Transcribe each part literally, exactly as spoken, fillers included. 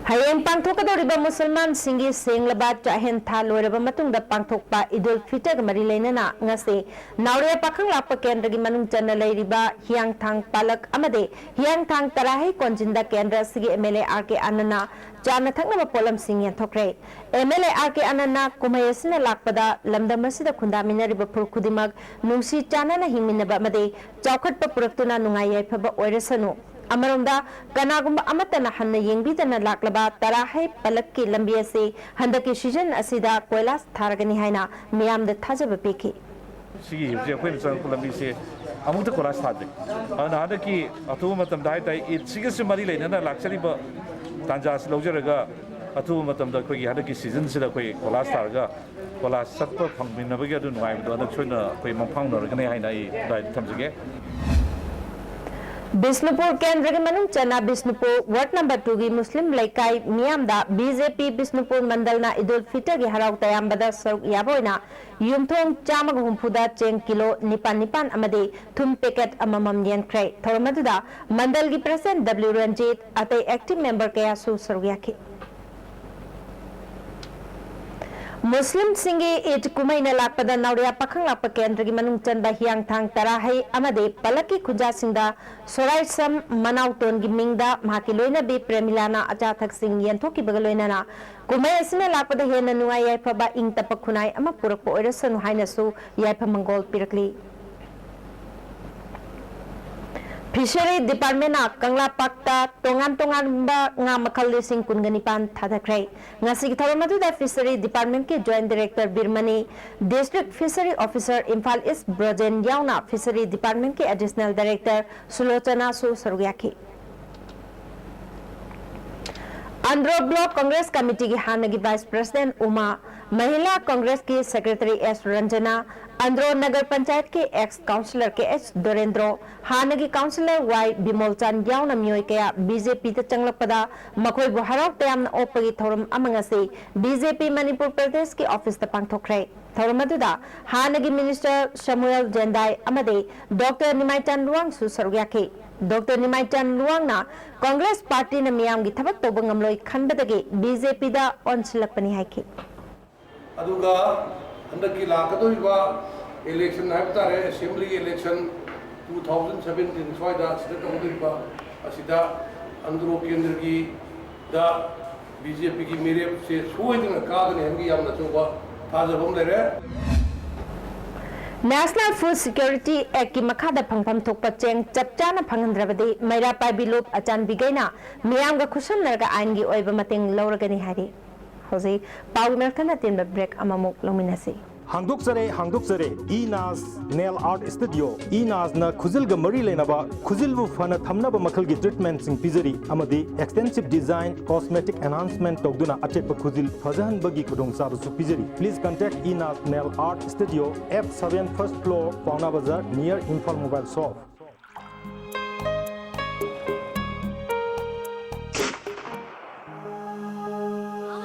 ꯍꯌꯦꯡ ꯄꯥꯡꯊꯣꯛꯀꯗꯧꯔꯤꯕ ꯃꯨꯁꯜꯃꯥꯟꯁꯤꯡꯒꯤ ꯁꯦꯡꯂꯕ ꯆꯥꯛꯍꯦꯟ ꯊꯥ ꯂꯣꯏꯔꯕ ꯃꯇꯨꯡꯗ ꯄꯥꯡꯊꯣꯛꯄ ꯏꯗꯨꯜ ꯐꯤꯇꯔꯒ ꯃꯔꯤ ꯂꯩꯅꯅ ꯉꯁꯤ ꯅꯥꯎꯔꯦ ꯄꯥꯈꯪ ꯂꯥꯛꯄ ꯀꯦꯟꯗ꯭ꯔꯒꯤ ꯃꯅꯨꯡ ꯆꯟꯅ ꯂꯩꯔꯤꯕ ꯍꯤꯌꯥꯡꯊꯥꯡ ꯄꯥꯂꯛ ꯑꯃꯗꯤ ꯍꯤꯌꯥꯡꯊꯥꯡ ꯇꯔꯥꯍꯩ ꯀꯣꯟꯖꯤꯟꯗ ꯀꯦꯟꯗ꯭ꯔ ꯑꯁꯤꯒꯤ ꯑꯦꯝ ꯑꯦꯜ ꯑꯦ ꯑꯥꯔ ꯀꯦ ꯑꯥꯅꯟꯅ ꯆꯥꯅ ꯊꯛꯅꯕ ꯄꯣꯠꯂꯝꯁꯤꯡ ꯌꯦꯟꯊꯣꯛꯈ꯭ꯔꯦ꯫ ꯑꯦꯝ ꯑꯦꯜ ꯑꯦ ꯑꯥꯔ ꯀꯦ ꯑꯥꯅꯟꯅ ꯀꯨꯝꯍꯩ ꯑꯁꯤꯅ ꯂꯥꯛꯄꯗ ꯂꯝꯗꯝ ꯑꯁꯤꯗ ꯈꯨꯟꯗꯥꯃꯤꯟꯅꯔꯤꯕ ꯐꯨꯔꯨꯞ ꯈꯨꯗꯤꯡꯃꯛ ꯅꯨꯡꯁꯤ ꯆꯥꯟꯅꯅ ꯍꯤꯡꯃꯤꯟꯅꯕ ꯑꯃꯗꯤ ꯆꯥꯎꯈꯠꯄ ꯄꯨꯔꯛꯇꯨꯅ ꯅꯨꯡꯉꯥꯏ ꯌꯥꯏꯐꯕ ꯑꯣꯏꯔꯁꯅꯨ꯫ ꯑꯃꯔꯣꯝꯗ ꯀꯅꯥꯒꯨꯝꯕ ꯑꯃꯠꯇꯅ ꯍꯟꯅ ꯌꯦꯡꯕꯤꯗꯅ ꯂꯥꯛꯂꯕ ꯇꯔꯥꯍꯩ ꯄꯂꯛꯀꯤ ꯂꯝꯕꯤ ꯑꯁꯤ ꯍꯟꯗꯛꯀꯤ ꯁꯤꯖꯟ ꯑꯁꯤꯗ ꯀꯣꯏꯂꯥꯁ ꯊꯥꯔꯒꯅꯤ ꯍꯥꯏꯅ ꯃꯤꯌꯥꯝꯗ ꯊꯥꯖꯕ ꯄꯤꯈꯤ꯫ ꯁꯤꯒꯤ ꯍꯧꯖꯤꯛ ꯑꯩꯈꯣꯏꯅ ꯆꯪꯉꯛꯄ ꯂꯝꯕꯤꯁꯦ ꯑꯃꯨꯛꯇ ꯀꯣꯏꯂꯥꯁ ꯊꯥꯗ꯭ꯔꯤ꯫ ꯑꯗꯨꯅ ꯍꯟꯗꯛꯀꯤ ꯑꯊꯨꯕ ꯃꯇꯝꯗ ꯍꯥꯏꯇꯥꯔꯦ, ꯏꯗꯁꯤꯒꯁꯨ ꯃꯔꯤ ꯂꯩꯅꯅ ꯂꯥꯛꯆꯔꯤꯕ ꯇꯥꯟꯖꯥꯁꯤ ꯂꯧꯖꯔꯒ ꯑꯊꯨꯕ ꯃꯇꯝꯗ ꯑꯩꯈꯣꯏꯒꯤ ꯍꯟꯗꯛꯀꯤ ꯁꯤꯖꯟꯁꯤꯗ ꯑꯩꯈꯣꯏ ꯀꯣꯏꯂꯥꯁ ꯊꯥꯔꯒ ꯀꯣꯏꯂꯥꯁ ꯆꯠꯄ ꯐꯪꯃꯤꯟꯅꯕꯒꯤ ꯑꯗꯨ ꯅꯨꯡꯉꯥꯏꯕꯗꯣ ꯍꯟꯗꯛ ꯁꯣꯏꯗꯅ ꯑꯩꯈꯣꯏ ꯃꯪꯐꯥꯎꯅꯔꯒꯅꯤ ꯍꯥꯏꯅ ꯑꯩ ꯑꯗꯨꯋꯥꯏꯗ ꯊꯝꯖꯒꯦ꯫ ꯕꯤꯁꯅꯨꯄꯨꯔ ꯀꯦꯟꯗ꯭ꯔꯒꯤ ꯃꯅꯨꯡ ꯆꯟꯅ ꯕꯤꯁꯅꯨꯄꯨꯔ ꯋꯥꯔꯗ ꯅꯝꯕꯔ ꯇꯨꯒꯤ ꯃꯨꯁꯂꯤꯝ ꯂꯩꯀꯥꯏ ꯃꯤꯌꯥꯝꯗ ꯕꯤ ꯖꯦ ꯄꯤ ꯕꯤꯁꯅꯨꯄꯨꯔ ꯃꯟꯗꯜꯅ ꯏꯗꯨꯜ ꯐꯤꯇꯔꯒꯤ ꯍꯔꯥꯎ ꯇꯌꯥꯝꯕꯗ ꯁꯔꯨꯛ ꯌꯥꯕ ꯑꯣꯏꯅ ꯌꯨꯝꯊꯣꯡ ꯆꯥꯝꯃꯒ ꯍꯨꯝꯐꯨꯗ ꯆꯦꯡ ꯀꯤꯂꯣ ꯅꯤꯄꯥꯟ ꯅꯤꯄꯥꯟ ꯑꯃꯗꯤ ꯊꯨꯝ ꯄꯦꯀꯦꯠ ꯑꯃꯃꯝ ꯌꯦꯟꯈ꯭ꯔꯦ꯫ ꯊꯧꯔꯝ ꯑꯗꯨꯗ ꯃꯟꯗꯜꯒꯤ ꯄ꯭ꯔꯁꯤꯗꯦꯟꯠ ꯗꯕ꯭ꯂꯤꯎ ꯔꯟꯖꯤꯠ, ꯑꯇꯩ ꯑꯦꯛꯇꯤꯚ ꯃꯦꯝꯕꯔ ꯀꯌꯥꯁꯨ ꯁꯔꯨꯛ ꯌꯥꯈꯤ꯫ ꯃꯨꯁꯂꯤꯝꯁꯤꯡꯒꯤ ꯏꯗ ꯀꯨꯝꯍꯩꯅ ꯂꯥꯛꯄꯗ ꯅꯥꯎꯔꯤꯌꯥ ꯄꯥꯈꯪ ꯂꯥꯛꯄ ꯀꯦꯟꯗ꯭ꯔꯒꯤ ꯃꯅꯨꯡ ꯆꯟꯕ ꯍꯤꯌꯥꯡꯊꯥꯡ ꯇꯔꯥꯍꯩ ꯑꯃꯗꯤ ꯄꯂꯛꯀꯤ ꯈꯨꯟꯖꯥꯁꯤꯡꯗ ꯁꯣꯔꯥꯏ ꯁꯝ, ꯃꯅꯥꯎꯇꯣꯟꯒꯤ ꯃꯤꯡꯗ ꯃꯍꯥꯛꯀꯤ ꯂꯣꯏꯅꯕꯤ ꯄ꯭ꯔꯦꯃꯤꯂꯥꯅ ꯑꯆꯥ ꯑꯊꯛꯁꯤꯡ ꯌꯦꯟꯊꯣꯛꯈꯤꯕꯒ ꯂꯣꯏꯅꯅ ꯀꯨꯝꯍꯩ ꯑꯁꯤꯅ ꯂꯥꯛꯄꯗ ꯍꯦꯟꯅ ꯅꯨꯡꯉꯥꯏ ꯌꯥꯏꯐꯕ ꯏꯪ ꯇꯞꯄ ꯈꯨꯟꯅꯥꯏ ꯑꯃ ꯄꯨꯔꯛꯄ ꯑꯣꯏꯔꯁꯅꯨ ꯍꯥꯏꯅꯁꯨ ꯌꯥꯏꯐ ꯃꯪꯒꯣꯜ ꯄꯤꯔꯛꯂꯤ꯫ ꯐꯤꯁꯔꯤ ꯗꯤꯄꯥꯔꯠꯃꯦꯟꯅ ꯀꯪꯂꯥꯄꯥꯛꯇ ꯇꯣꯉꯥꯟ ꯇꯣꯉꯥꯟꯕ ꯉꯥ ꯃꯈꯜ ꯂꯤꯁꯤꯡ ꯀꯨꯟꯒ ꯅꯤꯄꯥꯟ ꯊꯥꯗꯈ꯭ꯔꯦ꯫ ꯉꯁꯤꯒꯤ ꯊꯧꯔꯝ ꯑꯗꯨꯗ ꯐꯤꯁꯔꯤ ꯗꯤꯄꯥꯔꯠꯃꯦꯟꯠꯀꯤ joint director Biramani, district fishery officer Imphal east Brojen ꯌꯥꯎꯅ ꯐꯤꯁꯔꯤ ꯗꯤꯄꯥꯔꯠꯃꯦꯟꯠꯀꯤ ꯑꯦꯗꯤꯁꯅꯦꯜ ꯗꯥꯏꯔꯦꯛꯇꯔ ꯁꯨꯂꯣꯆꯅꯥꯁꯨ ꯁꯔꯨꯛ ꯌꯥꯈꯤ꯫ ꯑꯟꯗ꯭ꯔꯣ ꯕ꯭ꯂꯣꯛ ꯀꯪꯒ꯭ꯔꯦꯁ ꯀꯃꯤꯇꯤꯒꯤ ꯍꯥꯟꯅꯒꯤ ꯚꯥꯏꯁ ꯄ꯭ꯔꯁꯤꯗꯦꯟꯠ ꯎꯃꯥ ꯃꯍꯤꯂꯥ ꯀꯣꯡꯒ꯭ꯔꯦꯁꯀꯤ ꯁꯦꯀ꯭ꯔꯦꯇꯔꯤ ꯑꯦꯁ ꯔꯟꯖꯅꯥ, ꯑꯟꯗ꯭ꯔꯣ ꯅꯒꯔ ꯄꯟꯆꯥꯌꯠꯀꯤ ex councillor K H Dorendro, ꯍꯥꯟꯅꯒꯤ ꯀꯥꯎꯟꯁꯤꯂꯔ ꯋꯥꯏ ꯕꯤꯃꯣꯜ ꯆꯥꯟ ꯌꯥꯎꯅ ꯃꯤꯑꯣꯏ ꯀꯌꯥ ꯕꯤ ꯖꯦ ꯄꯤꯗ ꯆꯪꯂꯛꯄꯗ ꯃꯈꯣꯏꯕꯨ ꯍꯔꯥꯎ ꯇꯌꯥꯝꯅ ꯑꯣꯛꯄꯒꯤ ꯊꯧꯔꯝ ꯑꯃ ꯉꯁꯤ ꯕꯤ ꯖꯦ ꯄꯤ ꯃꯅꯤꯄꯨꯔ ꯄ꯭ꯔꯗꯦꯁꯀꯤ ꯑꯣꯐꯤꯁꯇ ꯄꯥꯡꯊꯣꯛꯈ꯭ꯔꯦ꯫ ꯊꯧꯔꯝ ꯑꯗꯨꯗ ꯍꯥꯟꯅꯒꯤ ꯃꯤꯅꯤꯁꯇꯔ ꯁꯃꯨꯑꯦꯜ ꯖꯦꯟꯗꯥꯏ ꯑꯃꯗꯤ ꯗꯣꯛꯇꯔ ꯅꯤꯃꯥꯏꯆꯥꯟ ꯂꯨꯋꯥꯡꯁꯨ ꯁꯔꯨꯛ ꯌꯥꯈꯤ꯫ ꯗꯣꯛꯇꯔ ꯅꯤꯃꯥꯏꯆꯥꯟ ꯂꯨꯋꯥꯡꯅ ꯀꯣꯡꯒ꯭ꯔꯦꯁ ꯄꯥꯔꯇꯤꯅ ꯃꯤꯌꯥꯝꯒꯤ ꯊꯕꯛ ꯇꯧꯕ ꯉꯝꯂꯣꯏ ꯈꯟꯕꯗꯒꯤ ꯕꯤ ꯖꯦ ꯄꯤꯗ ꯑꯣꯟꯁꯤꯜꯂꯛꯄꯅꯤ ꯍꯥꯏꯈꯤ꯫ ꯑꯗꯨꯒ ꯍꯟꯗꯛꯀꯤ ꯂꯥꯛꯀꯗꯧꯔꯤꯕ election ꯍꯥꯏꯕ ꯇꯥꯔꯦ, assembly election two thousand seventeen ꯁ꯭ꯋꯥꯏꯗ ꯁꯤꯗ ꯇꯧꯒꯗꯧꯔꯤꯕ ꯑꯁꯤꯗ ꯑꯟꯗ꯭ꯔꯣ ꯀꯦꯟꯗ꯭ꯔꯒꯤꯗ ꯕꯤ ꯖꯦ ꯄꯤꯒꯤ ꯃꯤꯔꯦꯞꯁꯦ ꯁꯣꯏꯗꯅ ꯀꯥꯒꯅꯤ ꯍꯥꯏꯕꯒꯤ ꯌꯥꯝꯅ ꯑꯆꯧꯕ ꯊꯥꯖꯕ ꯑꯃ ꯂꯩꯔꯦ꯫ National Food Security Actꯀꯤ ꯃꯈꯥꯗ ꯐꯪꯐꯝ ꯊꯣꯛꯄ ꯆꯦꯡ ꯆꯞ ꯆꯥꯅ ꯐꯪꯍꯟꯗ꯭ꯔꯕꯗꯤ ꯃꯩꯔꯥ ꯄꯥꯏꯕꯤ ꯂꯨꯞ ꯑꯆꯥꯟꯕꯤꯒꯩꯅ ꯃꯤꯌꯥꯝꯒ ꯈꯨꯠꯁꯝꯅꯔꯒ ꯑꯥꯏꯟꯒꯤ ꯑꯣꯏꯕ ꯃꯇꯦꯡ ꯂꯧꯔꯒꯅꯤ ꯍꯥꯏꯔꯤ꯫ ꯍꯧꯖꯤꯛ ꯄꯥꯎꯒꯤ ꯃꯔꯛꯇ ꯑꯇꯦꯟꯕ break ꯑꯃꯃꯨꯛ ꯂꯧꯃꯤꯟꯅꯁꯤ꯫ ꯍꯥꯡꯗꯣꯛꯆꯔꯦ, ꯍꯥꯡꯗꯣꯛꯆꯔꯦ, ꯏꯅꯥꯁ Nail Art Studio꯫ ꯏꯅꯥꯁꯅ ꯈꯨꯖꯤꯜꯒ ꯃꯔꯤ ꯂꯩꯅꯕ, ꯈꯨꯖꯤꯜꯕꯨ ꯐꯅ ꯊꯝꯅꯕ ꯃꯈꯜꯒꯤ treatmentꯁꯤꯡ ꯄꯤꯖꯔꯤ ꯑꯃꯗꯤ extensive design, cosmetic enhancement ꯇꯧꯗꯨꯅ ꯑꯆꯦꯠꯄ ꯈꯨꯖꯤꯜ ꯐꯖꯍꯟꯕꯒꯤ ꯈꯨꯗꯣꯡꯆꯥꯕꯁꯨ ꯄꯤꯖꯔꯤ꯫ Please contact Inas Nail Art Studio, F seven, first floor, Paona Bazar, near Imphal Mobile Shop.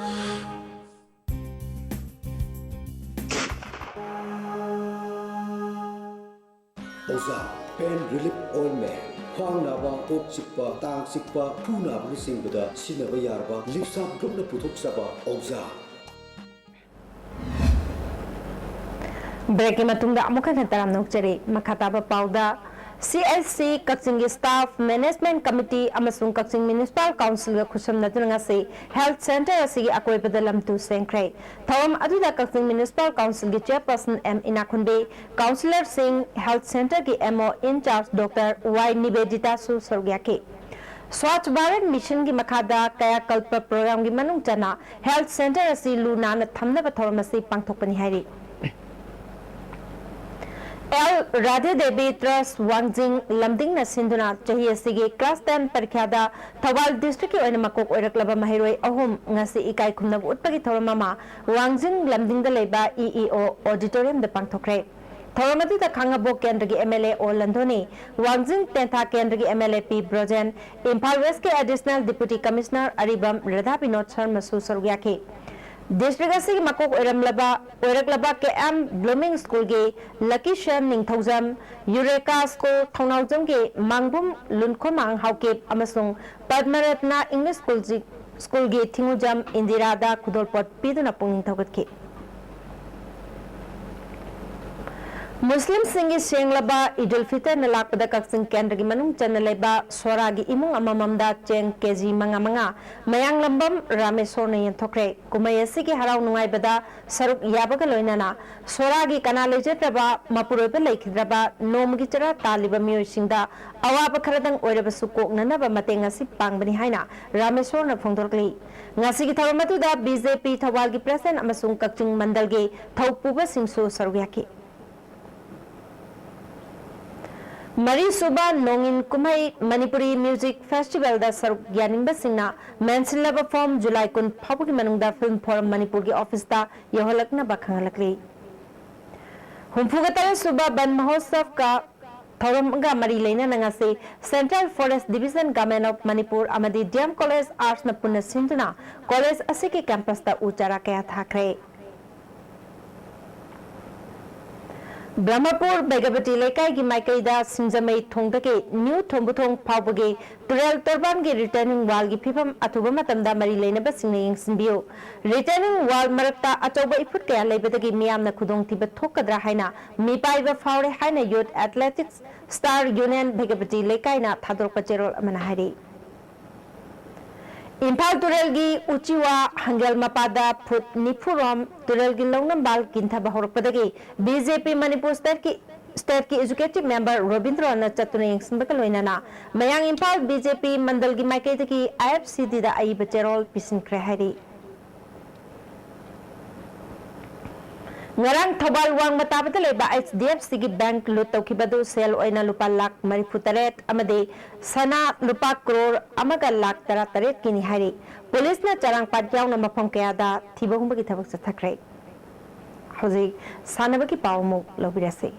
ꯑꯣꯖꯥ, pain relief ointment, ꯈ꯭ꯋꯥꯡ ꯅꯥꯕ, ꯀꯣꯛ ꯆꯤꯛꯄ, ꯇꯥꯡ ꯆꯤꯛꯄ, ꯈꯨ ꯅꯥꯕꯅꯆꯤꯡꯕꯗ ꯁꯤꯖꯤꯟꯅꯕ ꯌꯥꯔꯕ ꯂꯤꯞꯁꯥꯞ ꯒ꯭ꯔꯨꯞꯅ ꯄꯨꯊꯣꯛꯆꯕ ꯑꯣꯖꯥ꯫ Breakꯀꯤ ꯃꯇꯨꯡꯗ ꯑꯃꯨꯛ ꯍꯟꯅ ꯇꯔꯥꯝꯅ ꯑꯣꯛꯆꯔꯤ꯫ ꯃꯈꯥ ꯇꯥꯕ ꯄꯥꯎꯗ, C H C ꯀꯛꯆꯤꯡꯒꯤ staff, management committee ꯑꯃꯁꯨꯡ ꯀꯛꯆꯤꯡ Municipal Councilꯒ ꯈꯨꯠꯁꯝꯅꯗꯨꯅ ꯉꯁꯤ health centre ꯑꯁꯤꯒꯤ ꯑꯀꯣꯏꯕꯗ ꯂꯝ ꯇꯨ ꯁꯦꯡꯈ꯭ꯔꯦ꯫ ꯊꯧꯔꯝ ꯑꯗꯨꯗ ꯀꯛꯆꯤꯡ Municipal Councilꯒꯤ chairperson M ꯏꯅꯥꯈꯨꯟꯕꯤ, councillorꯁꯤꯡ, health centreꯒꯤ M O in charge Doctor Y ꯅꯤꯕꯦꯗꯤꯇꯥꯁꯨ ꯁꯔꯨꯛ ꯌꯥꯈꯤ꯫ Swachh Bharat Missionꯒꯤ ꯃꯈꯥꯗ ꯀꯌꯥꯀꯜꯄ programꯒꯤ ꯃꯅꯨꯡ ꯆꯟꯅ health centre ꯑꯁꯤ ꯂꯨ ꯅꯥꯟꯅ ꯊꯝꯅꯕ ꯊꯧꯔꯝ ꯑꯁꯤ ꯄꯥꯡꯊꯣꯛꯄꯅꯤ ꯍꯥꯏꯔꯤ꯫ ꯑꯦꯜ ꯔꯥꯙꯦ ꯗꯦꯕꯤ ꯇ꯭ꯔꯁ ꯋꯥꯡꯖꯤꯡ ꯂꯝꯗꯤꯡꯅ ꯁꯤꯟꯗꯨꯅ ꯆꯍꯤ ꯑꯁꯤꯒꯤ ꯀ꯭ꯂꯥꯁ ꯇꯦꯟ ꯄꯔꯤꯈ꯭ꯌꯥꯗ ꯊꯧꯕꯥꯜ ꯗꯤꯁꯇ꯭ꯔꯤꯛꯀꯤ ꯑꯣꯏꯅ ꯃꯀꯣꯛ ꯑꯣꯏꯔꯛꯂꯕ ꯃꯍꯩꯔꯣꯏ ꯑꯍꯨꯝ ꯉꯁꯤ ꯏꯀꯥꯏ ꯈꯨꯝꯅꯕ ꯎꯠꯄꯒꯤ ꯊꯧꯔꯝ ꯑꯃ ꯋꯥꯡꯖꯤꯡ ꯂꯝꯗꯤꯡꯗ ꯂꯩꯕ ꯏ ꯏ ꯑꯣ ꯑꯣꯗꯤꯇꯣꯔꯤꯌꯝꯗ ꯄꯥꯡꯊꯣꯛꯈ꯭ꯔꯦ꯫ ꯊꯧꯔꯝ ꯑꯗꯨꯗ ꯈꯥꯡꯉꯕꯣꯛ ꯀꯦꯟꯗ꯭ꯔꯒꯤ ꯑꯦꯝ ꯑꯦꯜ ꯑꯦ ꯑꯣ ꯂꯟꯗꯣꯅꯤ, ꯋꯥꯡꯖꯤꯡ ꯇꯦꯟꯊꯥ ꯀꯦꯟꯗ꯭ꯔꯒꯤ ꯑꯦꯝ ꯑꯦꯜ ꯑꯦ ꯄꯤ ꯕ꯭ꯔꯣꯖꯦꯟ, ꯏꯝꯐꯥꯜ ꯋꯦꯁꯀꯤ ꯑꯦꯗꯤꯁꯅꯦꯜ ꯗꯤꯄꯨꯇꯤ ꯀꯃꯤꯁꯅꯔ ꯑꯔꯤꯕꯝ ꯔꯥꯙꯥ ꯕꯤꯅꯣꯗ ꯁꯔꯃꯁꯨ ꯁꯔꯨꯛ ꯌꯥꯈꯤ꯫ ꯗꯤꯁꯇ꯭ꯔꯤꯛ ꯑꯁꯤꯒꯤ ꯃꯀꯣꯛ ꯑꯣꯏꯔꯝꯂꯕ, ꯑꯣꯏꯔꯛꯂꯕ ꯀꯦ ꯑꯦꯝ ꯕ꯭ꯂꯨꯃꯤꯡ ꯁ꯭ꯀꯨꯜꯒꯤ ꯂꯀꯤ ꯁꯦꯝ ꯅꯤꯡꯊꯧꯖꯝ, ꯌꯨꯔꯦꯀꯥ ꯁ꯭ꯀꯨꯜ ꯊꯧꯅꯥꯎꯖꯝꯒꯤ ꯃꯥꯡꯕꯨꯝ ꯂꯨꯟꯈꯣꯃꯥꯡ ꯍꯥꯎꯀꯤꯞ ꯑꯃꯁꯨꯡ ꯄꯗꯃꯔꯠꯅ ꯏꯪꯂꯤꯁ ꯁ꯭ꯀꯨꯜ ꯖꯤ-, ꯁ꯭ꯀꯨꯜꯒꯤ ꯊꯤꯉꯨꯖꯝ ꯏꯟꯗꯤꯔꯥꯗ ꯈꯨꯗꯣꯜꯄꯣꯠ ꯄꯤꯗꯨꯅ ꯄꯨꯛꯅꯤꯡ ꯊꯧꯒꯠꯈꯤ꯫ ꯃꯨꯁꯂꯤꯝꯁꯤꯡꯒꯤ ꯁꯦꯡꯂꯕ ꯏꯗꯨꯜ ꯐꯤꯇꯔꯅ ꯂꯥꯛꯄꯗ ꯀꯛꯆꯤꯡ ꯀꯦꯟꯗ꯭ꯔꯒꯤ ꯃꯅꯨꯡ ꯆꯟꯅ ꯂꯩꯕ ꯁꯣꯔꯥꯒꯤ ꯏꯃꯨꯡ ꯑꯃꯃꯝꯗ ꯆꯦꯡ ꯀꯦꯖꯤ ꯃꯉꯥ ꯃꯉꯥ ꯃꯌꯥꯡꯂꯝꯕꯝ ꯔꯥꯃꯦꯁꯣꯔꯅ ꯌꯦꯟꯊꯣꯛꯈ꯭ꯔꯦ꯫ ꯀꯨꯝꯍꯩ ꯑꯁꯤꯒꯤ ꯍꯔꯥꯎ ꯅꯨꯡꯉꯥꯏꯕꯗ ꯁꯔꯨꯛ ꯌꯥꯕꯒ ꯂꯣꯏꯅꯅ ꯁꯣꯔꯥꯒꯤ ꯀꯅꯥ ꯂꯩꯖꯗ꯭ꯔꯕ ꯃꯄꯨꯔꯣꯏꯕ ꯂꯩꯈꯤꯗ꯭ꯔꯕ ꯅꯣꯡꯃꯒꯤ ꯆꯔꯥ ꯇꯥꯜꯂꯤꯕ ꯃꯤꯑꯣꯏꯁꯤꯡꯗ ꯑꯋꯥꯕ ꯈꯔꯗꯪ ꯑꯣꯏꯔꯕꯁꯨ ꯀꯣꯛꯅꯅꯕ ꯃꯇꯦꯡ ꯑꯁꯤ ꯄꯥꯡꯕꯅꯤ ꯍꯥꯏꯅ ꯔꯥꯃꯦꯁꯣꯔꯅ ꯐꯣꯡꯗꯣꯔꯛꯂꯤ꯫ ꯉꯁꯤꯒꯤ ꯊꯧꯔꯝ ꯑꯗꯨꯗ ꯕꯤ ꯖꯦ ꯄꯤ ꯊꯧꯕꯥꯜꯒꯤ ꯄ꯭ꯔꯦꯁꯤꯗꯦꯟꯠ ꯑꯃꯁꯨꯡ ꯀꯛꯆꯤꯡ ꯃꯟꯗꯜꯒꯤ ꯊꯧꯄꯨꯕꯁꯤꯡꯁꯨ ꯁꯔꯨꯛ ꯌꯥꯈꯤ꯫ ꯃꯔꯤꯁꯨꯕ ꯅꯣꯡꯏꯟ ꯀꯨꯝꯍꯩ ꯃꯅꯤꯄꯨꯔꯤ ꯃ꯭ꯌꯨꯖꯤꯛ ꯐꯦꯁꯇꯤꯚꯦꯜꯗ ꯁꯔꯨꯛ ꯌꯥꯅꯤꯡꯕꯁꯤꯡꯅ ꯃꯦꯟꯁꯤꯜꯂꯕ ꯐꯣꯔꯝ ꯖꯨꯂꯥꯏ ꯀꯨꯟ ꯐꯥꯎꯕꯒꯤ ꯃꯅꯨꯡꯗ ꯐꯤꯜꯝ ꯐꯣꯔꯝ ꯃꯅꯤꯄꯨꯔꯒꯤ ꯑꯣꯐꯤꯁꯇ ꯌꯧꯍꯜꯂꯛꯅꯕ ꯈꯪꯍꯜꯂꯛꯂꯤ꯫ ꯍꯨꯝꯐꯨꯒ ꯇꯔꯦꯠ ꯁꯨꯕ ꯕꯟ ꯃꯍꯣꯠꯁꯕꯀ ꯊꯧꯔꯝꯒ ꯃꯔꯤ ꯂꯩꯅꯅ ꯉꯁꯤ Central Forest Division, Government of Manipur ꯑꯃꯗꯤ ꯗꯤ ꯑꯦꯝ ꯀꯣꯂꯦꯖ ꯑꯥꯔꯠꯁꯅ ꯄꯨꯟꯅ ꯁꯤꯟꯗꯨꯅ ꯀꯣꯂꯦꯖ ꯑꯁꯤꯒꯤ ꯀꯦꯝꯄꯁꯇ ꯎ ꯆꯥꯔꯥ ꯀꯌꯥ ꯊꯥꯈ꯭ꯔꯦ꯫ ꯕ꯭ꯔꯍꯃꯄꯨꯔ ꯚꯩꯒꯕꯇꯤ ꯂꯩꯀꯥꯏꯒꯤ ꯃꯥꯏꯀꯩꯗ ꯁꯤꯡꯖꯃꯩ ꯊꯣꯡꯗꯒꯤ ꯅ꯭ꯌꯨ ꯊꯣꯡꯕꯨꯊꯣꯡ ꯐꯥꯎꯕꯒꯤ ꯇꯨꯔꯦꯜ ꯇꯣꯔꯕꯥꯟꯒꯤ ꯔꯤꯇꯔꯅꯤꯡ ꯋꯥꯜꯒꯤ ꯐꯤꯕꯝ ꯑꯊꯨꯕ ꯃꯇꯝꯗ ꯃꯔꯤ ꯂꯩꯅꯕꯁꯤꯡꯅ ꯌꯦꯡꯁꯤꯟꯕꯤꯌꯨ꯫ ꯔꯤꯇꯔꯅꯤꯡ ꯋꯥꯜ ꯃꯔꯛꯇ ꯑꯆꯧꯕ ꯏꯐꯨꯠ ꯀꯌꯥ ꯂꯩꯕꯗꯒꯤ ꯃꯤꯌꯥꯝꯅ ꯈꯨꯗꯣꯡꯊꯤꯕ ꯊꯣꯛꯀꯗ꯭ꯔꯥ ꯍꯥꯏꯅ ꯃꯤꯄꯥꯏꯕ ꯐꯥꯎꯔꯦ ꯍꯥꯏꯅ ꯌꯨꯠ ꯑꯦꯊꯂꯦꯇꯤꯛꯁ ꯁ꯭ꯇꯥꯔ ꯌꯨꯅꯤꯌꯟ ꯚꯩꯒꯕꯇꯤ ꯂꯩꯀꯥꯏꯅ ꯊꯥꯗꯣꯔꯛꯄ ꯆꯦꯔꯣꯜ ꯑꯃꯅ ꯍꯥꯏꯔꯤ꯫ ꯏꯝꯐꯥꯜ ꯇꯨꯔꯦꯜꯒꯤ ꯎꯆꯤꯋꯥ ꯍꯪꯒꯦꯜ ꯃꯄꯥꯗ ꯐꯨꯠ ꯅꯤꯐꯨ ꯔꯣꯝ ꯇꯨꯔꯦꯜꯒꯤ ꯂꯧꯅꯝꯕꯥꯜ ꯀꯤꯟꯊꯕ ꯍꯧꯔꯛꯄꯗꯒꯤ ꯕꯤ ꯖꯦ ꯄꯤ ꯃꯅꯤꯄꯨꯔ ꯁ꯭ꯇꯦꯠꯀꯤ, ꯁ꯭ꯇꯦꯠꯀꯤ ꯑꯦꯛꯖꯤꯀ꯭ꯌꯨꯇꯤꯚ ꯃꯦꯝꯕꯔ ꯔꯣꯕꯤꯟꯗ꯭ꯔꯣꯅ ꯆꯠꯇꯨꯅ ꯌꯦꯡꯁꯤꯟꯕꯒ ꯂꯣꯏꯅꯅ ꯃꯌꯥꯡ ꯏꯝꯐꯥꯜ ꯕꯤ ꯖꯦ ꯄꯤ ꯃꯟꯗꯜꯒꯤ ꯃꯥꯏꯀꯩꯗꯒꯤ ꯑꯥꯏ ꯑꯦꯐ ꯁꯤ ꯗꯤꯗ ꯑꯏꯕ ꯆꯦꯔꯣꯜ ꯄꯤꯁꯤꯟꯈ꯭ꯔꯦ ꯍꯥꯏꯔꯤ꯫ ꯉꯔꯥꯡ ꯊꯧꯕꯥꯜ ꯋꯥꯡꯃ ꯇꯥꯕꯗ ꯂꯩꯕ ꯑꯩꯆ ꯗꯤ ꯑꯦꯐ ꯁꯤꯒꯤ ꯕꯦꯡꯛ ꯂꯨꯠ ꯇꯧꯈꯤꯕ ꯑꯗꯨ ꯁꯦꯜ ꯑꯣꯏꯅ ꯂꯨꯄꯥ ꯂꯥꯈ ꯃꯔꯤꯐꯨ ꯇꯔꯦꯠ ꯑꯃꯗꯤ ꯁꯅꯥ ꯂꯨꯄꯥ ꯀ꯭ꯔꯣꯔ ꯑꯃꯒ ꯂꯥꯈ ꯇꯔꯥ ꯇꯔꯦꯠꯀꯤꯅꯤ ꯍꯥꯏꯔꯤ꯫ ꯄꯨꯂꯤꯁꯅ ꯆꯔꯥꯡꯄꯥꯠ ꯌꯥꯎꯅ ꯃꯐꯝ ꯀꯌꯥꯗ ꯊꯤꯕ ꯍꯨꯝꯕꯒꯤ ꯊꯕꯛ ꯆꯠꯊꯈ꯭ꯔꯦ꯫ ꯍꯧꯖꯤꯛ ꯁꯥꯟꯅꯕꯒꯤ ꯄꯥꯎ ꯑꯃꯨꯛ ꯂꯧꯕꯤꯔꯁꯤ꯫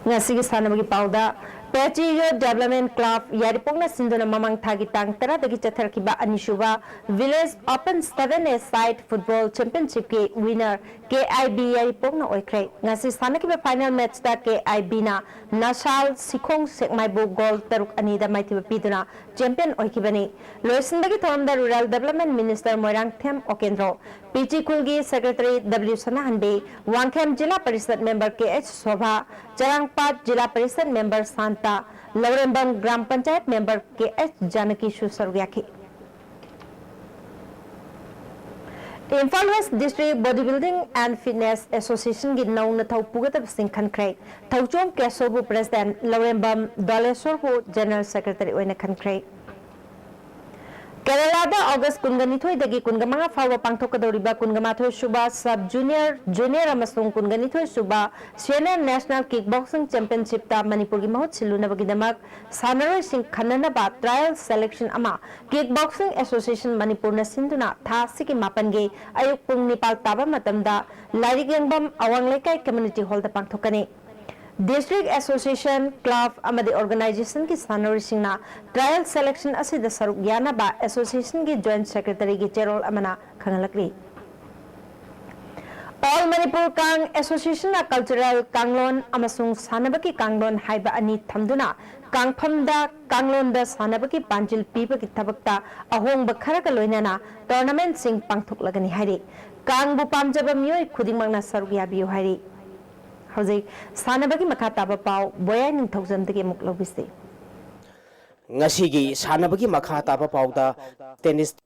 ꯉꯁꯤꯒꯤ ꯁꯥꯟꯅꯕꯒꯤ ꯄꯥꯎꯗ, ꯄꯦꯆꯤ ꯌꯨꯠ ꯗꯦꯕꯂꯞꯃꯦꯟ ꯀ꯭ꯂꯕ ꯌꯥꯏꯔꯤꯄꯣꯛꯅ ꯁꯤꯟꯗꯨꯅ ꯃꯃꯥꯡ ꯊꯥꯒꯤ ꯇꯥꯡ ꯇꯔꯥꯗꯒꯤ ꯆꯠꯊꯔꯛꯈꯤꯕ ꯑꯅꯤꯁꯨꯕ village open seven A side football ꯆꯦꯝꯄꯤꯌꯟꯁꯤꯞꯀꯤ ꯋꯤꯅꯔ ꯀꯦ ꯑꯥꯏ ꯕꯤ ꯌꯥꯏꯔꯤꯄꯣꯛꯅ ꯑꯣꯏꯈ꯭ꯔꯦ꯫ ꯉꯁꯤ ꯁꯥꯟꯅꯈꯤꯕ ꯐꯥꯏꯅꯦꯜ ꯃꯦꯠꯆꯇ ꯀꯦ ꯑꯥꯏ ꯕꯤꯅ ꯅꯁꯥꯜ ꯁꯤꯈꯣꯡ ꯁꯦꯛꯃꯥꯏꯕꯨ ꯒꯣꯜ ꯇꯔꯨꯛ ꯑꯅꯤꯗ ꯃꯥꯏꯊꯤꯕ ꯄꯤꯗꯨꯅ ꯆꯦꯝꯄꯤꯌꯟ ꯑꯣꯏꯈꯤꯕꯅꯤ꯫ ꯂꯣꯏꯁꯤꯟꯕꯒꯤ ꯊꯧꯔꯝꯗ rural development minister Moirangthem Okendro, P C ꯈꯨꯜꯒꯤ secretary W Sanahanbi, Wangkhem zila parishad member K H Sobha, Charangpat zila parishad member Santa, Lourembam gram panchayat member K H ꯖꯥꯅꯀꯤꯁꯨ ꯁꯔꯨꯛ ꯌꯥꯈꯤ꯫ Imphal west district body building and fitness ꯑꯦꯁꯣꯁꯤꯌꯦꯁꯟꯒꯤ ꯅꯧꯅ ꯊꯧ ꯄꯨꯒꯗꯕꯁꯤꯡ ꯈꯟꯈ꯭ꯔꯦ꯫ ꯊꯧꯆꯣꯝ ꯀꯦꯁꯣꯕꯨ ꯄ꯭ꯔꯦꯁꯤꯗꯦꯟꯠ, ꯂꯧꯔꯦꯝꯕꯝ ꯗꯣꯂꯦꯁꯣꯔꯕꯨ ꯖꯦꯅꯔꯦꯜ ꯁꯦꯀ꯭ꯔꯦꯇꯔꯤ ꯑꯣꯏꯅ ꯈꯟꯈ꯭ꯔꯦ꯫ ꯀꯦꯔꯂꯥꯗ ꯑꯣꯒꯁ ꯀꯨꯟꯒ ꯅꯤꯊꯣꯏꯗꯒꯤ ꯀꯨꯟꯒ ꯃꯉꯥ ꯐꯥꯎꯕ ꯄꯥꯡꯊꯣꯛꯀꯗꯧꯔꯤꯕ ꯀꯨꯟꯒ ꯃꯥꯊꯣꯏ ꯁꯨꯕ ꯁꯕ ꯖꯨꯅꯤꯌꯔ, ꯖꯨꯅꯤꯌꯔ ꯑꯃꯁꯨꯡ ꯀꯨꯟꯒ ꯅꯤꯊꯣꯏ ꯁꯨꯕ ꯁꯦꯅꯤꯌꯔ ꯅꯦꯁꯅꯦꯜ ꯀꯤꯛ ꯕꯣꯛꯁꯤꯡ ꯆꯦꯝꯄꯤꯌꯟꯁꯤꯞꯇ ꯃꯅꯤꯄꯨꯔꯒꯤ ꯃꯍꯨꯠ ꯁꯤꯜꯂꯨꯅꯕꯒꯤꯗꯃꯛ ꯁꯥꯟꯅꯔꯣꯏꯁꯤꯡ ꯈꯟꯅꯅꯕ ꯇ꯭ꯔꯥꯌꯦꯜ ꯁꯦꯂꯦꯛꯁꯟ ꯑꯃ ꯀꯤꯛ ꯕꯣꯛꯁꯤꯡ ꯑꯦꯁꯣꯁꯤꯌꯦꯁꯟ ꯃꯅꯤꯄꯨꯔꯅ ꯁꯤꯟꯗꯨꯅ ꯊꯥ ꯑꯁꯤꯒꯤ ꯃꯥꯄꯟꯒꯤ ꯑꯌꯨꯛ ꯄꯨꯡ ꯅꯤꯄꯥꯜ ꯇꯥꯕ ꯃꯇꯝꯗ ꯂꯥꯏꯔꯤꯛ ꯌꯦꯡꯐꯝ ꯑꯋꯥꯡ ꯂꯩꯀꯥꯏ ꯀꯝꯃ꯭ꯌꯨꯅꯤꯇꯤ ꯍꯣꯜꯗ ꯄꯥꯡꯊꯣꯛꯀꯅꯤ꯫ ꯗꯤꯁꯇ꯭ꯔꯤꯛ ꯑꯦꯁꯣꯁꯤꯌꯦꯁꯟ, ꯀ꯭ꯂꯕ ꯑꯃꯗꯤ ꯑꯣꯔꯒꯅꯥꯏꯖꯦꯁꯟꯒꯤ ꯁꯥꯟꯅꯔꯣꯏꯁꯤꯡꯅ ꯇ꯭ꯔꯥꯌꯦꯜ ꯁꯦꯂꯦꯛꯁꯟ ꯑꯁꯤꯗ ꯁꯔꯨꯛ ꯌꯥꯅꯕ ꯑꯦꯁꯣꯁꯤꯌꯦꯁꯟꯒꯤ ꯖꯣꯏꯟꯠ ꯁꯦꯀ꯭ꯔꯦꯇꯔꯤꯒꯤ ꯆꯦꯔꯣꯜ ꯑꯃꯅ ꯈꯪꯍꯜꯂꯛꯂꯤ꯫ ꯑꯣꯜ ꯃꯅꯤꯄꯨꯔ ꯀꯥꯡ ꯑꯦꯁꯣꯁꯤꯌꯦꯁꯟꯅ ꯀꯜꯆꯔꯦꯜ ꯀꯥꯡꯂꯣꯟ ꯑꯃꯁꯨꯡ ꯁꯥꯟꯅꯕꯒꯤ ꯀꯥꯡꯂꯣꯟ ꯍꯥꯏꯕ ꯑꯅꯤ ꯊꯝꯗꯨꯅ ꯀꯥꯡꯐꯝꯗ ꯀꯥꯡꯂꯣꯟꯗ ꯁꯥꯟꯅꯕꯒꯤ ꯄꯥꯟꯖꯤꯜ ꯄꯤꯕꯒꯤ ꯊꯕꯛꯇ ꯑꯍꯣꯡꯕ ꯈꯔꯒ ꯂꯣꯏꯅꯅ ꯇꯣꯔꯅꯥꯃꯦꯟꯠꯁꯤꯡ ꯄꯥꯡꯊꯣꯛꯂꯒꯅꯤ ꯍꯥꯏꯔꯤ꯫ ꯀꯥꯡꯕꯨ ꯄꯥꯝꯖꯕ ꯃꯤꯑꯣꯏ ꯈꯨꯗꯤꯡꯃꯛꯅ ꯁꯔꯨꯛ ꯌꯥꯕꯤꯌꯨ ꯍꯥꯏꯔꯤ꯫ ꯍꯧꯖꯤꯛ ꯁꯥꯟꯅꯕꯒꯤ ꯃꯈꯥ ꯇꯥꯕ ꯄꯥꯎ ꯕꯣꯌꯥꯏ ꯅꯤꯡꯊꯧꯖꯝꯗꯒꯤ ꯑꯃꯨꯛ ꯂꯧꯕꯤꯁꯤ꯫ ꯉꯁꯤꯒꯤ ꯁꯥꯟꯅꯕꯒꯤ ꯃꯈꯥ ꯇꯥꯕ ꯄꯥꯎꯗ ꯇꯦꯅꯤꯁ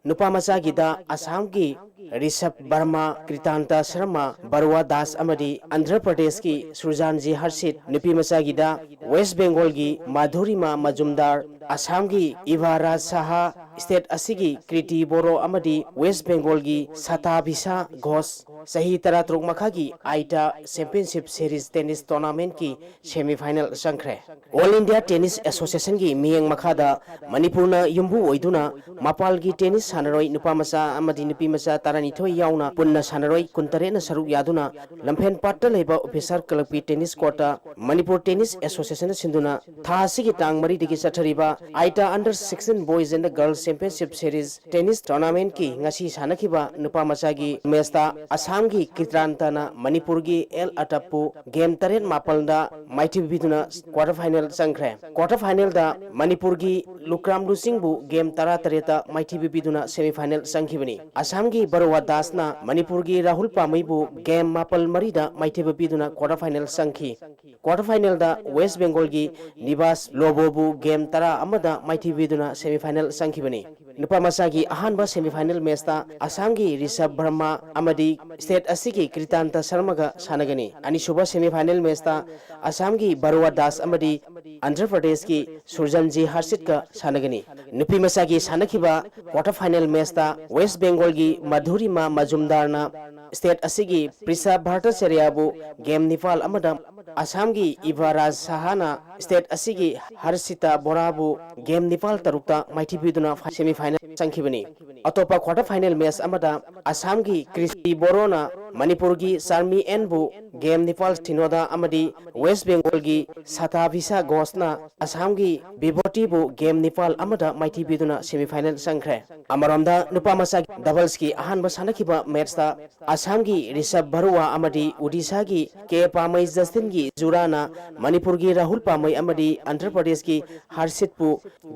ꯅꯨꯄꯥ ꯃꯆꯥꯒꯤꯗ ꯑꯁꯥꯝꯒꯤ ꯔꯤꯁꯕ ꯕꯔꯃꯥ, ꯀ꯭ꯔꯤꯇꯥꯟꯇ ꯁꯔꯃ, ꯕꯔꯨꯋꯥ ꯗꯥꯁ ꯑꯃꯗꯤ ꯑꯟꯙ꯭ꯔ ꯄ꯭ꯔꯗꯦꯁꯀꯤ ꯁꯨꯔꯖꯥꯟꯖꯤ ꯍꯔꯁꯤꯠ, ꯅꯨꯄꯤ ꯃꯆꯥꯒꯤꯗ ꯋꯦꯁ ꯕꯦꯡꯒꯣꯜꯒꯤ ꯃꯥꯙꯨꯔꯤꯃꯥ ꯃꯖꯨꯝꯗꯥꯔ, ꯑꯁꯥꯝꯒꯤ ꯏꯚꯥ ꯔꯥꯖ ꯁꯥꯍꯥ, ꯁ꯭ꯇꯦꯠ ꯑꯁꯤꯒꯤ ꯀ꯭ꯔꯤꯇꯤ ꯕꯣꯔꯣ ꯑꯃꯗꯤ ꯋꯦꯁ ꯕꯦꯡꯒꯣꯜꯒꯤ ꯁꯇꯥꯚꯤꯁꯥ ꯘꯣꯁ ꯆꯍꯤ ꯇꯔꯥꯇꯔꯨꯛ ꯃꯈꯥꯒꯤ ꯑꯥꯏꯇꯥ ꯆꯦꯝꯄꯤꯌꯟꯁꯤꯞ ꯁꯦꯔꯤꯁ ꯇꯦꯅꯤꯁ ꯇꯣꯔꯅꯥꯃꯦꯟꯠꯀꯤ ꯁꯦꯃꯤꯐꯥꯏꯅꯦꯜ ꯆꯪꯈ꯭ꯔꯦ꯫ ꯑꯣꯜ ꯏꯟꯗꯤꯌꯥ ꯇꯦꯅꯤꯁ ꯑꯦꯁꯣꯁꯤꯌꯦꯁꯟꯒꯤ ꯃꯤꯠꯌꯦꯡ ꯃꯈꯥꯗ ꯃꯅꯤꯄꯨꯔꯅ ꯌꯨꯝꯕꯨ ꯑꯣꯏꯗꯨꯅ ꯃꯄꯥꯟꯒꯤ ꯇꯦꯅꯤꯁ ꯁꯥꯟꯅꯔꯣꯏ ꯅꯨꯄꯥ ꯃꯆꯥ ꯑꯃꯗꯤ ꯅꯨꯄꯤ ꯃꯆꯥ ꯇꯔꯥꯅꯤꯊꯣꯏ ꯌꯥꯎꯅ ꯄꯨꯟꯅ ꯁꯥꯟꯅꯔꯣꯏ ꯀꯨꯟꯇꯔꯦꯠꯅ ꯁꯔꯨꯛ ꯌꯥꯗꯨꯅ ꯂꯝꯐꯦꯟ ꯄꯥꯠꯇ ꯂꯩꯕ ꯑꯣꯐꯤꯁꯥꯔ ꯀ꯭ꯂꯕꯀꯤ ꯇꯦꯅꯤꯁ ꯀꯣꯔꯠꯇ ꯃꯅꯤꯄꯨꯔ ꯇꯦꯅꯤꯁ ꯑꯦꯁꯣꯁꯤꯌꯦꯁꯟꯅ ꯁꯤꯟꯗꯨꯅ ꯊꯥ ꯑꯁꯤꯒꯤ ꯇꯥꯡ ꯃꯔꯤꯗꯒꯤ ꯆꯠꯊꯔꯤꯕ AITA Under Sixteen Boys and Girls Championship Series tennis ꯇꯣꯔꯅꯥꯃꯦꯟꯠꯀꯤ ꯉꯁꯤ ꯁꯥꯟꯅꯈꯤꯕ ꯅꯨꯄꯥ ꯃꯆꯥꯒꯤ ꯃꯦꯆꯇ ꯑꯁꯥꯝꯒꯤ ꯀꯤꯇ꯭ꯔꯥꯟꯇꯅ ꯃꯅꯤꯄꯨꯔꯒꯤ ꯑꯦꯜ ꯑꯇꯞꯄꯨ ꯒꯦꯝ ꯇꯔꯦꯠ ꯃꯥꯄꯜꯗ ꯃꯥꯏꯊꯤꯕ ꯄꯤꯗꯨꯅ ꯀ꯭ꯋꯥꯔꯇꯔ ꯐꯥꯏꯅꯦꯜ ꯆꯪꯈ꯭ꯔꯦ꯫ ꯀ꯭ꯋꯥꯔꯇꯔ ꯐꯥꯏꯅꯦꯜꯗ ꯃꯅꯤꯄꯨꯔꯒꯤ ꯂꯨꯀ꯭ꯔꯥꯝ ꯂꯨꯆꯤꯡꯕꯨ ꯒꯦꯝ ꯇꯔꯥ ꯇꯔꯦꯠꯇ ꯃꯥꯏꯊꯤꯕ ꯄꯤꯗꯨꯅ ꯁꯦꯃꯤꯐꯥꯏꯅꯦꯜ ꯆꯪꯈꯤꯕꯅꯤ꯫ ꯑꯁꯥꯝꯒꯤ ꯕꯔꯨꯋꯥ ꯗꯥꯁꯅ ꯃꯅꯤꯄꯨꯔꯒꯤ ꯔꯥꯍꯨꯜ ꯄꯥꯃꯩꯕꯨ ꯒꯦꯝ ꯃꯥꯄꯜ ꯃꯔꯤꯗ ꯃꯥꯏꯊꯤꯕ ꯄꯤꯗꯨꯅ ꯀ꯭ꯋꯥꯔꯇꯔ ꯐꯥꯏꯅꯦꯜ ꯆꯪꯈꯤ꯫ ꯀ꯭ꯋꯥꯔꯇꯔ ꯐꯥꯏꯅꯦꯜꯗ ꯋꯦꯁ ꯕꯦꯡꯒꯣꯜꯒꯤ ꯅꯤꯕꯥꯁ ꯂꯣꯕꯣꯕꯨ ꯒꯦꯝ ꯇꯔꯥ ꯑꯃꯗ ꯃꯥꯏꯊꯤꯕ ꯄꯤꯗꯨꯅ ꯁꯦꯃꯤꯐꯥꯏꯅꯦꯜ ꯆꯪꯈꯤꯕꯅꯤ꯫ ꯅꯨꯄꯥ ꯃꯆꯥꯒꯤ ꯑꯍꯥꯟꯕ ꯁꯦꯃꯤꯐꯥꯏꯅꯦꯜ ꯃꯦꯆꯇ ꯑꯁꯥꯝꯒꯤ ꯔꯤꯁꯕ ꯕꯔꯃꯥ ꯑꯃꯗꯤ ꯁ꯭ꯇꯦꯠ ꯑꯁꯤꯒꯤ ꯀ꯭ꯔꯤꯇꯥꯟꯇ ꯁꯔꯃꯒ ꯁꯥꯟꯅꯒꯅꯤ꯫ ꯑꯅꯤꯁꯨꯕ ꯁꯦꯃꯤꯐꯥꯏꯅꯦꯜ ꯃꯦꯆꯇ ꯑꯁꯥꯝꯒꯤ ꯕꯔꯨꯋꯥ ꯗꯥꯁ ꯑꯃꯗꯤ ꯑꯟꯙ꯭ꯔ ꯄ꯭ꯔꯗꯦꯁꯀꯤ ꯁꯨꯔꯖꯟꯖꯤ ꯍꯔꯁꯤꯠꯀ ꯁꯥꯟꯅꯒꯅꯤ꯫ ꯅꯨꯄꯤ ꯃꯆꯥꯒꯤ ꯁꯥꯟꯅꯈꯤꯕ ꯀ꯭ꯋꯥꯔꯇꯔ ꯐꯥꯏꯅꯦꯜ ꯃꯦꯆꯇ ꯋꯦꯁ ꯕꯦꯡꯒꯣꯜꯒꯤ ꯃꯙꯨꯔꯤꯃꯥ ꯃꯖꯨꯝꯗꯥꯔꯅ ꯁ꯭ꯇꯦꯠ ꯑꯁꯤꯒꯤ ꯄ꯭ꯔꯤꯁꯥ ꯚꯥꯔꯇꯥꯆꯥꯔꯌꯥꯕꯨ ꯒꯦꯝ ꯅꯤꯄꯥꯜ ꯑꯃꯗ, ꯑꯁꯥꯝꯒꯤ ꯏꯚꯥ ꯔꯥꯖ ꯁꯍꯥꯅ ꯁ꯭ꯇꯦꯠ ꯑꯁꯤꯒꯤ ꯍꯔꯁꯤꯇꯥ ꯕꯣꯔꯥꯕꯨ ꯒꯦꯝ ꯅꯤꯄꯥꯜ ꯇꯔꯨꯛꯇ ꯃꯥꯏꯊꯤꯕꯤꯗꯨꯅ ꯁꯦꯃꯤꯐꯥꯏꯅꯦꯜ ꯆꯪꯈꯤꯕꯅꯤ꯫ ꯑꯇꯣꯞꯄ ꯀ꯭ꯋꯥꯔꯇꯔ ꯐꯥꯏꯅꯦꯜ ꯃꯦꯆ ꯑꯃꯗ ꯑꯁꯥꯝꯒꯤ ꯀ꯭ꯔꯤꯁꯇꯤ ꯕꯣꯔꯣꯅ ꯃꯅꯤꯄꯨꯔꯒꯤ ꯆꯥꯔꯃꯤ ꯑꯦꯟꯕꯨ ꯒꯦꯝ ꯅꯤꯄꯥꯜ ꯁꯤꯅꯣꯗ ꯑꯃꯗꯤ ꯋꯦꯁ ꯕꯦꯡꯒꯣꯜꯒꯤ ꯁꯇꯥꯚꯤꯁꯥ ꯘꯣꯁꯅ ꯑꯁꯥꯝꯒꯤ ꯕꯤꯚꯣꯇꯤꯕꯨ ꯒꯦꯝ ꯅꯤꯄꯥꯜ ꯑꯃꯗ ꯃꯥꯏꯊꯤꯕꯤꯗꯨꯅ ꯁꯦꯃꯤꯐꯥꯏꯅꯦꯜ ꯆꯪꯈ꯭ꯔꯦ꯫ ꯑꯃꯔꯣꯝꯗ ꯅꯨꯄꯥ ꯃꯆꯥꯒꯤ ꯗꯕꯜꯁꯀꯤ ꯑꯍꯥꯟꯕ ꯁꯥꯟꯅꯈꯤꯕ ꯃꯦꯆꯇ ꯑꯁꯥꯝꯒꯤ ꯔꯤꯁꯕ ꯕꯔꯨꯋꯥ ꯑꯃꯗꯤ ꯎꯗꯤꯁꯥꯒꯤ ꯀꯦ ꯄꯥꯃꯩ ꯖꯁꯇꯤꯟꯒꯤ ꯒꯤ ꯖꯨꯔꯥꯅ ꯃꯅꯤꯄꯨꯔꯒꯤ ꯔꯥꯍꯨꯜ ꯄꯥꯃꯩ ꯑꯃꯗꯤ ꯑꯟꯙ꯭ꯔ ꯄ꯭ꯔꯗꯦꯁꯀꯤ ꯍꯔꯁꯤꯠꯄꯨ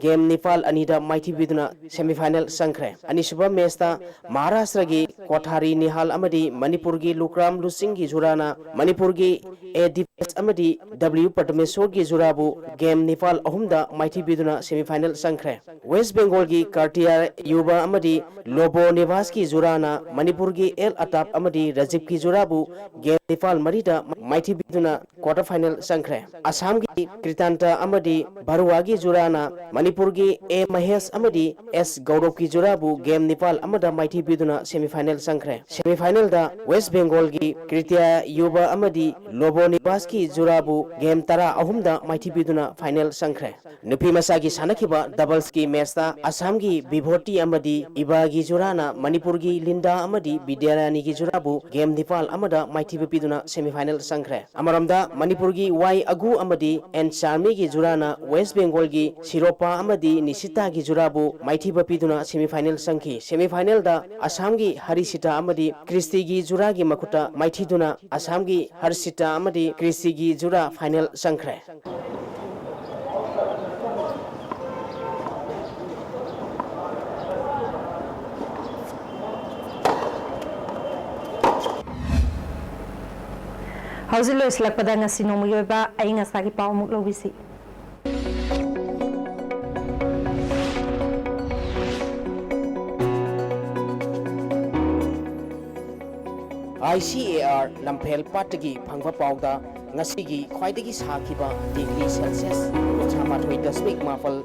ꯒꯦꯝ ꯅꯤꯄꯥꯜ ꯑꯅꯤꯗ ꯃꯥꯏꯊꯤꯕꯤꯗꯨꯅ ꯁꯦꯃꯤꯐꯥꯏꯅꯦꯜ ꯆꯪꯈ꯭ꯔꯦ꯫ ꯑꯅꯤꯁꯨꯕ ꯃꯦꯆꯇ ꯃꯍꯥꯔꯥꯁꯇ꯭ꯔꯒꯤ ꯀꯣꯊꯥꯔꯤ ꯅꯤꯍꯥꯜ ꯑꯃꯗꯤ ꯃꯅꯤꯄꯨꯔꯒꯤ ꯂꯨꯀ꯭ꯔꯥꯝ ꯂꯨꯆꯤꯡꯒꯤ ꯖꯨꯔꯥꯅ ꯃꯅꯤꯄꯨꯔꯒꯤ ꯑꯦ ꯗꯤꯕꯦꯁ ꯑꯃꯗꯤ ꯗꯕ꯭ꯂꯤꯎ ꯄ꯭ꯔꯇꯃꯦꯁꯣꯔꯒꯤ ꯖꯨꯔꯥꯕꯨ ꯒꯦꯝ ꯅꯤꯄꯥꯜ ꯑꯍꯨꯝꯗ ꯃꯥꯏꯊꯤꯕꯤꯗꯨꯅ ꯁꯦꯃꯤꯐꯥꯏꯅꯦꯜ ꯆꯪꯈ꯭ꯔꯦ꯫ ꯋꯦꯁ ꯕꯦꯡꯒꯣꯜꯒꯤ ꯀꯥꯔꯇꯤꯌꯥ ꯌꯨꯕꯥ ꯑꯃꯗꯤ ꯂꯣꯕꯣ ꯅꯤꯕꯥꯁꯀꯤ ꯖꯨꯔꯥꯅ ꯃꯅꯤꯄꯨꯔꯒꯤ ꯑꯦꯜ ꯑꯇꯥꯞ ꯑꯃꯗꯤ ꯔꯖꯤꯕꯀꯤ ꯖꯨꯔꯥꯕꯨ ꯒꯦꯝ ꯅꯤꯄꯥꯜ ꯃꯔꯤꯗ ꯃꯥꯏꯊꯤꯕꯤꯗꯨꯅ ꯀ꯭ꯋꯥꯇꯔ ꯐꯥꯏꯅꯦꯜ ꯆꯪꯈ꯭ꯔꯦ꯫ ꯑꯁꯥꯝꯒꯤ ꯀ꯭ꯔꯤꯇꯥꯟꯇ ꯑꯃꯗꯤ ꯕꯔꯨꯋꯥꯒꯤ ꯖꯨꯔꯥꯅ ꯃꯅꯤꯄꯨꯔꯒꯤ ꯑꯦ ꯃꯍꯦꯁ ꯑꯃꯗꯤ ꯑꯦꯁ ꯒꯧꯔꯕꯀꯤ ꯖꯨꯔꯥꯕꯨ ꯒꯦꯝ ꯅꯤꯄꯥꯜ ꯑꯃꯗ ꯃꯥꯏꯊꯤꯕꯤꯗꯨꯅ ꯁꯦꯃꯤꯐꯥꯏꯅꯦꯜ ꯆꯪꯈ꯭ꯔꯦ꯫ ꯁꯦꯃꯤꯐꯥꯏꯅꯦꯜꯗ ꯋꯦꯁ ꯕꯦꯡꯒꯣꯜꯒꯤ ꯀ꯭ꯔꯤꯇꯤꯌꯥ ꯌꯨꯕꯥ ꯑꯃꯗꯤ ꯂꯣꯕꯣ ꯅꯤꯕꯥꯁꯀꯤ ꯖꯨꯔꯥꯕꯨ ꯒꯦꯝ ꯇꯔꯥ ꯑꯍꯨꯝꯗ ꯃꯥꯏꯊꯤꯕꯤꯗꯨꯅ ꯐꯥꯏꯅꯦꯜ ꯆꯪꯈ꯭ꯔꯦ꯫ ꯅꯨꯄꯤ ꯃꯆꯥꯒꯤ ꯁꯥꯟꯅꯈꯤꯕ ꯗꯕꯜꯁꯀꯤ ꯃꯦꯆꯇ ꯑꯁꯥꯝꯒꯤ ꯕꯤꯚꯣꯇꯤ ꯑꯃꯗꯤ ꯏꯕꯥꯒꯤ ꯖꯨꯔꯥꯅ ꯃꯅꯤꯄꯨꯔꯒꯤ ꯂꯤꯟꯗꯥ ꯑꯃꯗꯤ ꯕꯤꯗ꯭ꯌꯥꯔꯥꯅꯤꯒꯤ ꯖꯨꯔꯥꯕꯨ ꯒꯦꯝ ꯅꯤꯄꯥꯜ ꯑꯃꯗ ꯃꯥꯏꯊꯤꯕ ꯄꯤꯗꯨꯅ ꯁꯦꯃꯤꯐꯥꯏꯅꯦꯜ ꯆꯪꯈ꯭ꯔꯦ꯫ ꯑꯃꯔꯣꯝꯗ ꯃꯅꯤꯄꯨꯔꯒꯤ ꯋꯥꯏ ꯑꯒꯨ ꯑꯃꯗꯤ ꯑꯦꯟ ꯆꯥꯔꯃꯤꯒꯤ ꯖꯨꯔꯥꯅ ꯋꯦꯁ ꯕꯦꯡꯒꯣꯜꯒꯤ ꯁꯤꯔꯣꯄꯥ ꯑꯃꯗꯤ ꯅꯤꯁꯤꯇꯥꯒꯤ ꯖꯨꯔꯥꯕꯨ ꯃꯥꯏꯊꯤꯕ ꯄꯤꯗꯨꯅ ꯁꯦꯃꯤꯐꯥꯏꯅꯦꯜ ꯆꯪꯈꯤ꯫ ꯁꯦꯃꯤꯐꯥꯏꯅꯦꯜꯗ ꯑꯁꯥꯝꯒꯤ ꯍꯔꯤꯁꯤꯇꯥ ꯑꯃꯗꯤ ꯀ꯭ꯔꯤꯁꯇꯤꯒꯤ ꯖꯨꯔꯥꯒꯤ ꯃꯈꯨꯠꯇ ꯃꯥꯏꯊꯤꯗꯨꯅ ꯑꯁꯥꯝꯒꯤ ꯍꯔꯁꯤꯇꯥ ꯑꯃꯗꯤ ꯀ꯭ꯔꯤꯁꯇꯤꯒꯤ ꯖꯨꯔꯥ ꯐꯥꯏꯅꯦꯜ ꯆꯪꯈ꯭ꯔꯦ꯫ ꯍꯧꯖꯤꯛ ꯂꯣꯏꯁꯤꯜꯂꯛꯄꯗ ꯉꯁꯤ ꯅꯣꯡꯃꯒꯤ ꯑꯣꯏꯕ ꯑꯏꯪ ꯑꯁꯥꯒꯤ ꯄꯥꯎ ꯑꯃꯨꯛ ꯂꯧꯕꯤꯁꯤ꯫ ꯑꯥꯏ ꯁꯤ ꯑꯦ ꯑꯥꯔ ꯂꯝꯐꯦꯜ ꯄꯥꯠꯇꯒꯤ ꯐꯪꯕ ꯄꯥꯎꯗ ꯉꯁꯤꯒꯤ ꯈ꯭ꯋꯥꯏꯗꯒꯤ ꯁꯥꯈꯤꯕ ꯗꯤꯒ꯭ꯔꯤ ꯁꯦꯜꯁꯤꯌꯁ ꯀꯨꯟꯊ꯭ꯔꯥ ꯃꯥꯊꯣꯏ ꯗꯁꯃꯤꯛ ꯃꯥꯄꯜ,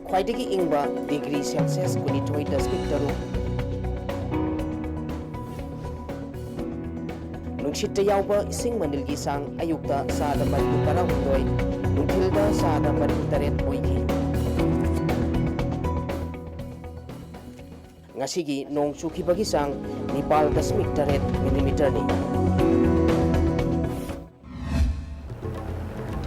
ꯈ꯭ꯋꯥꯏꯗꯒꯤ ꯏꯪꯕ ꯗꯤꯒ꯭ꯔꯤ ꯁꯦꯜꯁꯤꯌꯁ ꯀꯨꯟꯅꯤꯊꯣꯏ ꯗꯁꯃꯤꯛ ꯇꯔꯨꯛ, ꯅꯨꯡꯁꯤꯠꯇ ꯌꯥꯎꯕ ꯏꯁꯤꯡ ꯃꯅꯤꯜꯒꯤ ꯆꯥꯡ ꯑꯌꯨꯛꯇ ꯆꯥꯗ ꯃꯔꯤꯐꯨ ꯇꯔꯥꯍꯨꯝꯗꯣꯏ, ꯅꯨꯡꯊꯤꯜꯗ ꯆꯥꯗ ꯃꯔꯤꯐꯨ ꯇꯔꯦꯠ ꯑꯣꯏꯈꯤ꯫ ꯉꯁꯤꯒꯤ ꯅꯣꯡ ꯆꯨꯈꯤꯕꯒꯤ ꯆꯥꯡ ꯅꯤꯄꯥꯜ ꯗꯁꯃꯤꯛ ꯇꯔꯦꯠ ꯃꯤꯂꯤꯃꯤꯇꯔꯅꯤ꯫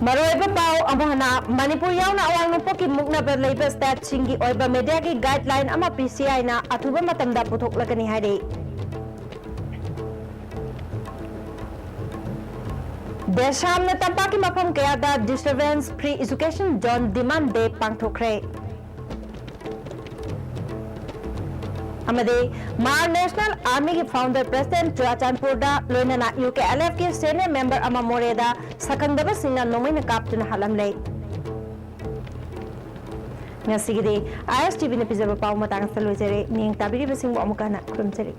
ꯃꯔꯨꯑꯣꯏꯕ ꯄꯥꯎ ꯑꯃꯨꯛ ꯍꯟꯅ, ꯃꯅꯤꯄꯨꯔ ꯌꯥꯎꯅ ꯑꯋꯥꯡ ꯅꯣꯡꯄꯣꯛꯀꯤ ꯃꯨꯛꯅꯕ ꯂꯩꯕ ꯁ꯭ꯇꯦꯠꯁꯤꯡꯒꯤ ꯑꯣꯏꯕ ꯃꯦꯗꯤꯌꯥꯒꯤ ꯒꯥꯏꯗꯂꯥꯏꯟ ꯑꯃ ꯄꯤ ꯁꯤ ꯑꯥꯏꯅ ꯑꯊꯨꯕ ꯃꯇꯝꯗ ꯄꯨꯊꯣꯛꯂꯒꯅꯤ ꯍꯥꯏꯔꯤ꯫ ꯑꯁꯥꯝꯅ ꯇꯝꯄꯥꯛꯀꯤ ꯃꯐꯝ ꯀꯌꯥꯗ Disturbance Free Education Zone Demand Day ꯄꯥꯡꯊꯣꯛꯈ꯭ꯔꯦ꯫ ꯑꯃꯗꯤ ꯃꯥꯔ ꯅꯦꯁꯅꯦꯜ ꯑꯥꯔꯃꯤꯒꯤ ꯐꯥꯎꯟꯗꯔ ꯄ꯭ꯔꯁꯤꯗꯦꯟ ꯆꯨꯔꯥꯆꯥꯟꯄꯨꯔꯗ, ꯂꯣꯏꯅꯅ ꯌꯨ ꯀꯦ ꯑꯦꯜ ꯑꯦꯐꯀꯤ ꯁꯦꯅꯤꯌꯔ ꯃꯦꯝꯕꯔ ꯑꯃ ꯃꯣꯔꯦꯗ ꯁꯛꯈꯪꯗꯕꯁꯤꯡꯅ ꯅꯣꯡꯃꯩꯅ ꯀꯥꯞꯇꯨꯅ ꯍꯥꯠꯂꯝꯂꯦ꯫ ꯉꯁꯤꯒꯤꯗꯤ ꯑꯥꯏ ꯑꯦꯁ ꯇꯤ ꯚꯤꯅ ꯄꯤꯖꯕ ꯄꯥꯎ ꯃꯇꯥꯡ ꯑꯁꯤꯗ ꯂꯣꯏꯖꯔꯦ꯫ ꯃꯤꯠꯌꯦꯡ ꯇꯥꯕꯤꯔꯤꯕꯁꯤꯡꯕꯨ ꯑꯃꯨꯛꯀ ꯍꯟꯅ ꯈꯨꯔꯨꯝꯖꯔꯤ꯫